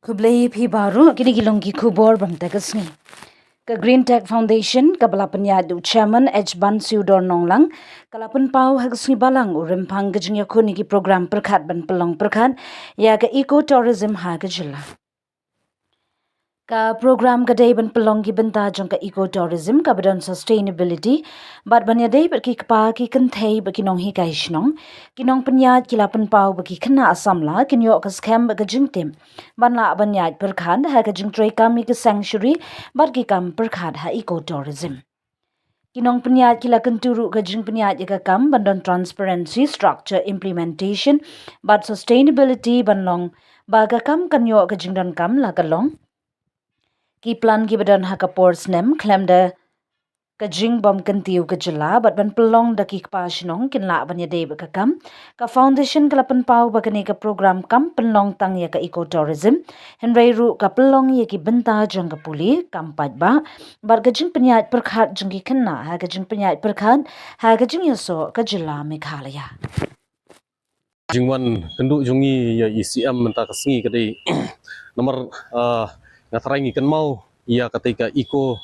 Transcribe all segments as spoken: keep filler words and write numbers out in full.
Khublei phi baroh, kine ki long ki khubor bam te ka sngi. Ka Green Tech Foundation, kaba la pynïaid da u Chairman H Bansiudor Nonglang, ka la pynpaw ha ka sngi Balang u rympang ka jingïakhun ïa ki program pyrkhat ban pynlong pyrkhat ïa ka eco tourism ha ka jylla. Ka program ka dei ban pynlong ki bynta jong ka eco tourism kaba don sustainability, bad ban ïadei bad ki kpa ki kynthei bad ki nonghikai shnong. Ki nongpynïaid ki la pynpaw ba ki khynnah samla kin ïoh ka skhem bad ka jingtip ban lah ban ïaid pyrkhat ha ka jingtrei kam ïa ka sanctuary bad ki kam pyrkhat ha eco tourism. Ki nongpynïaid ki la kyntu ruh ka jingpynïaid ïa ka kam ban don transparency, structure, implementation bad sustainability ban long ba ka kam kan ïoh ka jingdonkam la ka long. Ki plan kiba don ha ka por snem khlem da ka jingbym kyntiew ka jylla bad ban pynlong da ki kpa shnong kin lah ban ïadei bad ka kam. Ka foundation ka la pynpaw ba kane ka program kam pynlong tang ïa ka eco tourism, hynrei ruh ka pynlong ïa ki bynta jong ka pule, kam paidbah bad ka jingpynïaid pyrkhat jong ki khynnah ha ka jingpynïaid pyrkhat ha ka jingïasoh ka jylla Meghalaya. Jingwan kynduh jong ngi ïa i C M mynta ka sngi ka dei namar, ah, nga tharai ngi kynmaw ïa katei ka eco,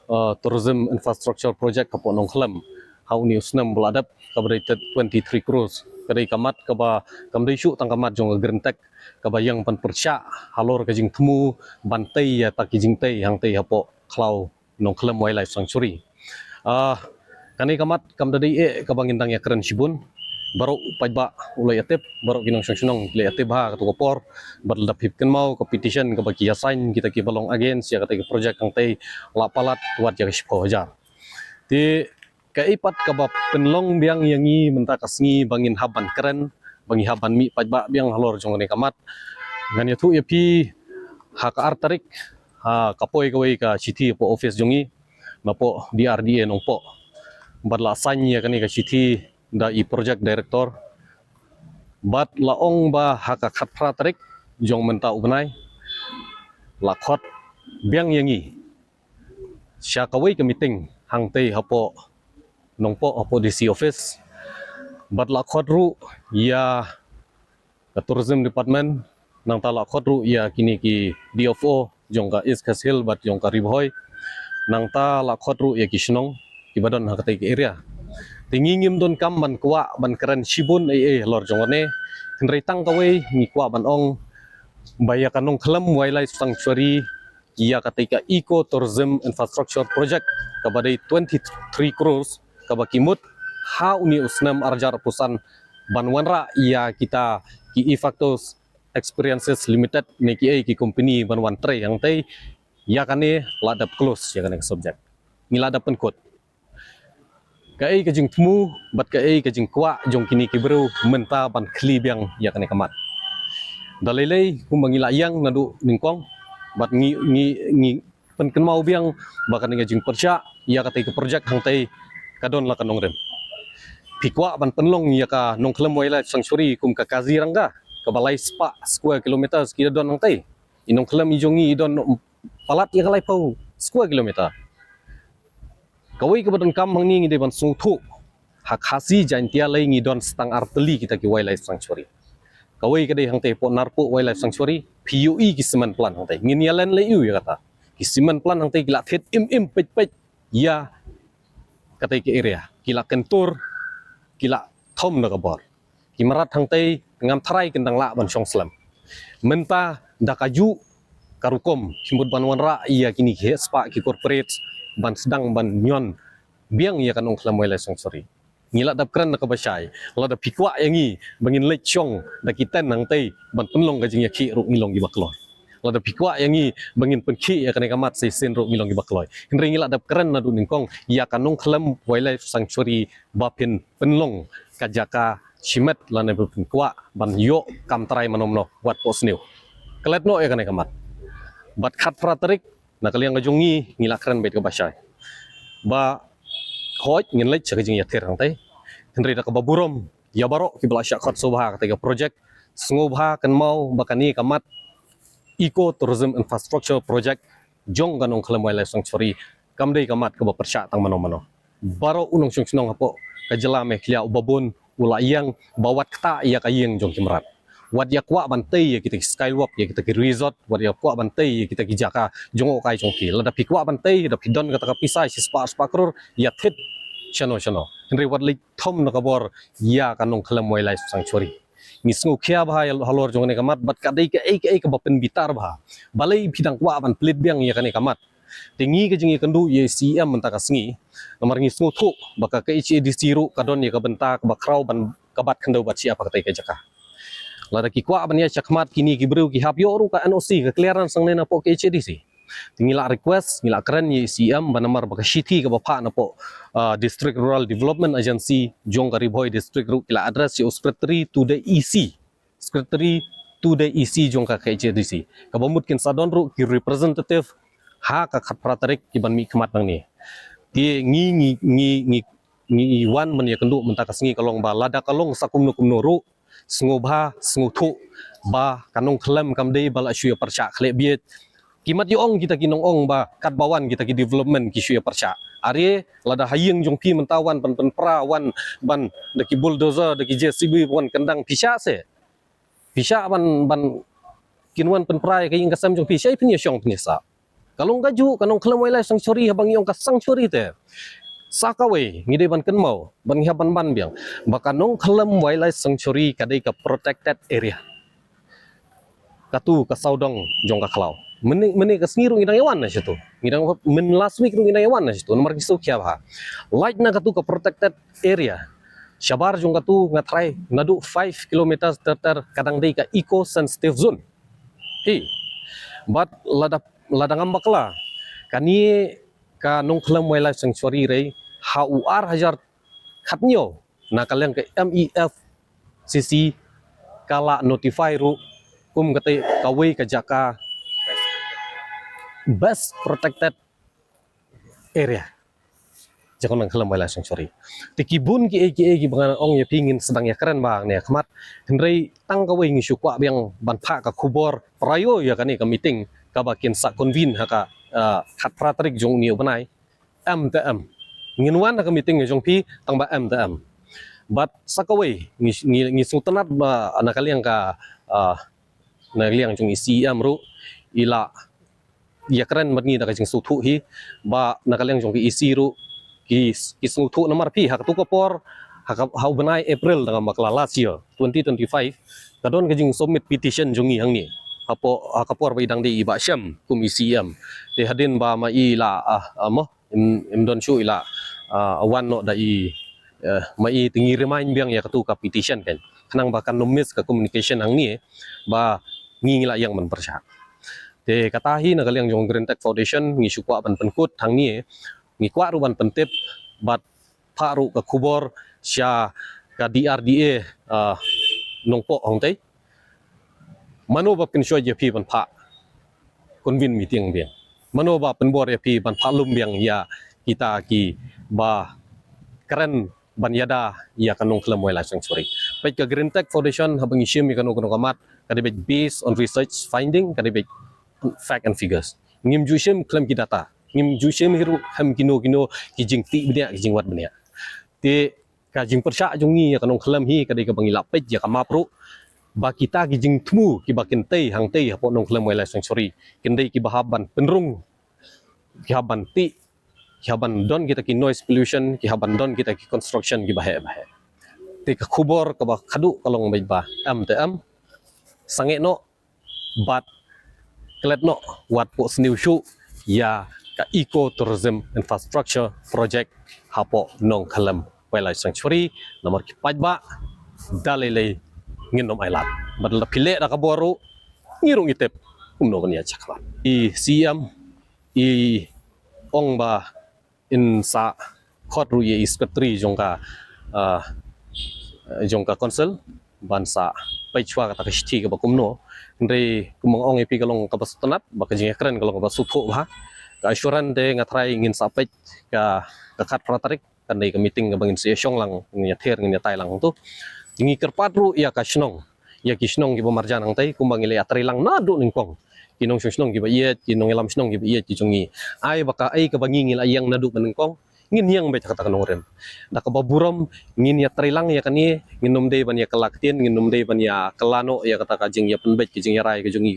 ah, tourism infrastructure project hapoh Nongkhlem ha une u snem ba la dep, kaba dei twenty-three crores. Ka dei ka mat kaba kam dei shuh tang ka mat jong ka Green Tech, kaba ïeng ban pyrshah halor ka jingthmu ban tei ïa ta ki jingtei hangtei hapoh khlaw Nongkhlem Wildlife Sanctuary. Ah, kane ka mat kam da dei eh kaba ngin dang ïakren shibun. Baroh paidbah u la ïatip, baroh ki nongshong shnong ki la ïatip ha kato ka por. Bad lada phi kynmaw ka petition kaba ki ïa sign kita kiba long against ïa katei ka project hangtei la palat wat ïa ka shiphew hajar. Te kaei pat kaba pynlong biang ïa ngi mynta ka sngi ba ngin hap ban kren, ba ngi hap ban mih paidbah biang halor jong kane ka mat. Ngan ïathuh ïa phi ha ka ar tarik, ha, ka poi kawei ka shithi hapoh office jong ngi napoh D R D A Nongpoh. Bad la sign ïa kane ka shithi da i project director. Bad la ong ba ha ka khatphra tarik jong mynta u bnai la khot biang ïa ngi sha kawei ka meeting hangtei hapoh Nongpoh hapoh D C office. Bad la khot ruh ïa ka tourism department, nangta la khot ruh ïa kine ki D F O jong ka East Khasi Hills bad jong ka Ri Bhoi. Nangta la khot ruh ïa ki shnong kiba don ha katei ka area. Te ngi ngim donkam ban kwah ban kren shibun ei ei halor jong kane. Hynrei tang kawei ngi kwah ban ong ba ïa ka Nongkhlem Wildlife Sanctuary, ïa katei ka eco tourism infrastructure project kaba dei twenty-three crores kaba ki mut ha une u snem ar hajar arphew san ban wanrah ïa kita ki Efacto Experiences Limited ne kiei ki company ban wan trei hangtei. Ïa kane la dep close ïa kane ka subject. Ngi la dep pynkut kaei ka jingthmu bad kaei ka jingkwah jong kine ki briew mynta ban khlieh biang ïa kane ka mat. Da lei lei kumba ngi la ïeng naduh nyngkong bad ngi ngi ngi pynkynmaw biang ba kane ka jingpyrshah ïa katei ka project hangtei ka don la ka nongrim. Phi kwah ban pynlong ïa ka Nongkhlem Wildlife Sanctuary kum ka Kaziranga kaba lai spah square kilometers ki da don hangtei. I Nongkhlem i jong ngi i don palat ïa ka laiphew square kilometer. Kawei kaba donkam hangne ngi dei ban sngewthuh, ha Khasi Jaintia lei ngi don sa tang ar tylli kita ki wildlife sanctuary. Kawei ka dei hangtei hapoh Narpuh Wildlife Sanctuary, phi ïohi ki cement plant hangtei. Ngin ïa len lei ïa kata. Ki cement plant hangtei ki la thied im im peit peit ïa katei ka area. Ki la kyntur, ki la thom da ka bor. Ki mrad hangtei ngam tharai kin dang lah ban shong slem. Mynta da kajuh ka rukom ki mut ban wanrah ïa kine ki heh spah ki corporate ban sdang ban ñion biang ïa ka Nongkhlem Wildlife Sanctuary. Ngi la dep kren da kaba shai. Lada phi kwah ïa ngi ba ngin leit shong da ki tent hangtei ban pynlong ka jingïakhih ruh ngi long kiba kloi. Lada phi kwah ïa ngi ba ngin pynkhih ïa kane ka mat shisien ruh ngi long kiba kloi. Hynrei ngi la dep kren naduh nyngkong ïa ka Nongkhlem Wildlife Sanctuary ba phin pynlong ka jaka shimet lane ba phin kwah ban ïoh kam trai mano mano wat poh sniew. Klet noh ïa kane ka mat. Bad khatphra tarik na ka liang ka jong ngi ngi la kren beit kaba shai ba hooid ngin leit sha ka jingïathir hangtei. Hynrei da kaba burom ïa baroh kiba la shah khot sngewbha katei ka project, sngewbha kynmaw ba kane ka mat Eco Tourism Infrastructure Project jong ka Nongkhlem Wildlife Sanctuary kam dei ka mat kaba pyrshah tang mano mano. Baroh u nongshong shnong hapoh ka jylla Meghalaya uba bun u la ïeng ba wat ktah ïa ka ïing jong ki mrad. Wat ïa kwah ban tei ïa kita ki skywalk, ïa kita ki resort, wat ïa kwah ban tei ïa kita ki jaka jngohkai jong phi. Lada phi kwah ban tei, da phi don kata ka pisa shispah arspah klur, ïa thied shano shano. Hynrei wat leit thom na ka bor ïa ka Nongkhlem Wildlife Sanctuary. Ngi sngewkhia bha halor jong kane ka mat, bad ka dei kaei kaei kaba pynbitar bha. Balei phi dang kwah ban plie biang ïa kane ka mat? Te ngi ka jingïakynduh ïa i C E M mynta ka sngi, namar ngi sngewthuh ba ka K H A D C ruh ka don ïa ka bynta kaba khraw ban ka bat khyndew bat shyiap ha katei ka jaka. Lada ki kwah ban ïaid shakhmat kine ki briew, ki hap ïoh ruh ka N O C, ka clearance hangne napoh K H A D C. Te ngi la request, ngi la kren ïa i C E M ba namar ba ka shithi kaba phah napoh, ah, District Rural Development Agency jong ka Ri Bhoi District ruh ki la address ïa u Secretary to the E C. Secretary to the E C jong ka K H A D C. Kaba mut kin sa don ruh ki representative ha ka khatphra tarik ki ban mihkhmat nangne. Te ngi, ngi, ngi, ngi, ngi wan ban ïakynduh mynta ka sngi ka long ba lada ka long sa kumno kumno ruh, sngewbha, sngewthuh ba ka Nongkhlem kam dei ba la shu ïa pyrshah khleh bieit. Ki mat ïa ong kita ki nongong ba katba wan kita ki development ki shu ïa pyrshah. Are lada ha ïing jong phi mynta wan ban pynpra, wan ban da ki bulldozer, da ki J C B wan kyndang, phi shah se. Phi shah ban, ban kin wan pynpra ïa ka ïing ka sem jong phi, shaei phin ïa shong phin ïa sah? Ka long kajuh ka Nongkhlem Wildlife Sanctuary, haba ngi ong ka sanctuary te, sa kawei ngi dei ban kynmaw, ban ngi hap ban ban biang ba ka Nongkhlem Wildlife Sanctuary ka dei ka protected area. Katu ka sawdong jong ka khlaw. Mynne, mynne ka sngi ruh ngi dang ïa wan na shitu. Ngi dang, myn last week ruh ngi dang ïa wan na shitu. Namar ngi sngewkhia bha. Lait na katu ka protected area, shabar jong katu nga tharai naduh five kilometers ter ter ka dang dei ka eco sensitive zone. Hi. Bad lada, lada ngam bakla, kane ka Nongkhlem Wildlife Sanctuary re, ha u ar hajar khathynñiew, na ka liang ka M E F C C ka la notify ruh kum kata kawei ka jaka best protected area jong ka Nongkhlem Wildlife Sanctuary. Te ki bun kiei kiei kiba ngan ong ïa phi ngin sdang ïa kren bha hangne ha khmat. Hynrei tang kawei ngi shu kwah biang ban phah ka khubor prior ïa kane ka meeting kaba kin sa convene ha ka, ah, khatphra tarik jong une u bnai. M te M. Ngin wan ha ka meeting jong phi tang ba M te M. Bad sa kawei ngi, ngi, ngi sngewtynnat ba na ka liang ka, ah, na ka liang jong i C E M ruh i la ïa kren bad ngi da ka jingsngewthuh hi, ba na ka liang jong ka E C ruh ki, ki sngewthuh namar phi ha katu ka por, ha ka, ha u bnai April da ngam bakla last year, twenty twenty-five, ka don ka jingsubmit petition jong ngi hangne hapoh, ha ka por ba i dang dei i Bah Shem kum i C E M. Te hadien ba ma i la, ah, ah, mo, im, im don shuh i la, ah, wan noh da i, eh, ma i te ngi remind biang ïa katu ka petition kan. Khnang ba kan ym miss ka communication hangne ba ngi, ngi la ïeng ban pyrshah. Te kata hi na ka liang jong Green Tech Foundation ngi shu kwah ban pynkut hangne, ngi kwah ruh ban pyntip bad phah ruh ka khubor sha ka D R D A, ah, Nongpoh hangtei. Mano ba pynshoi ïa phi ban phah convene meeting biang? Mano ba pynbor ïa phi ban phah lum biang ïa kita kiba kren ban ïada ïa ka Nongkhlem Wildlife Sanctuary? Peit ka Green Tech Foundation haba ngi shim ïa kano kano ka mat ka dei beit based on research finding, ka dei beit fact and figures. Ngim ju shim khlem ki data. Ngim ju shim hi ruh khlem kino kino ki jingtih bniah, ki jingwad bniah. Te ka jingpyrshah jong ngi ïa ka Nongkhlem hi ka dei kaba ngi la peit ïa ka map ruh ba kita ki jingthmu kiba kin tei hangtei hapoh Nongkhlem Wildlife Sanctuary kin dei kiba hap ban pynrung, ki hap ban tih, ki hap ban don kita ki noise pollution, ki hap ban don kita ki construction kiba heh ba heh. Te ka khubor kaba khadduh ka long beit ba M te M, sangeh noh bad klet noh, wat pok sniew shuh ïa ka Eco Tourism Infrastructure Project hapoh Nongkhlem Wildlife Sanctuary, namar ki paidbah da lei lei ngin ym ailad. Bad lada phi leh da ka bor ruh, ngi ruh ngi tip kumno ban ïaid shakhmat. I C E M i ong ba in sa khot ruh ïa i secretary jong ka, ah, jong ka council ban sa peit shuwa kata ka shithi kaba kumno. Hynrei kumba nga ong ïa phi ka long kaba sngewtynnat, ba ka jingïakren ka long kaba sngewthuh bha. Ka assurance te nga tharai ngin sa peit ka, ka khatphra tarik, kan dei ka meeting kaba ngin sa ïashong lang, ngin ïather, ngin ïatai lang tu. Ngi kyrpad ruh ïa ka shnong, ïa ki shnong kiba marjan hangtei, kumba ngi la ïatreilang naduh nyngkong. Ki nongshong shnong kiba ïeit, ki nongïalam shnong kiba ïeit ki jong ngi. Ai ba kaei kaba ngi ngi la ïeng naduh ba nyngkong, ngin ïeng beit ha kata ka nongrim. Da kaba burom ngin ïatreilang ïa kane, ngin ym dei ban ïa kylla ktien, ngin ym dei ban ïa kylla noh ïa kata ka jingïapynbeit, ka jingïarai ka jong ngi.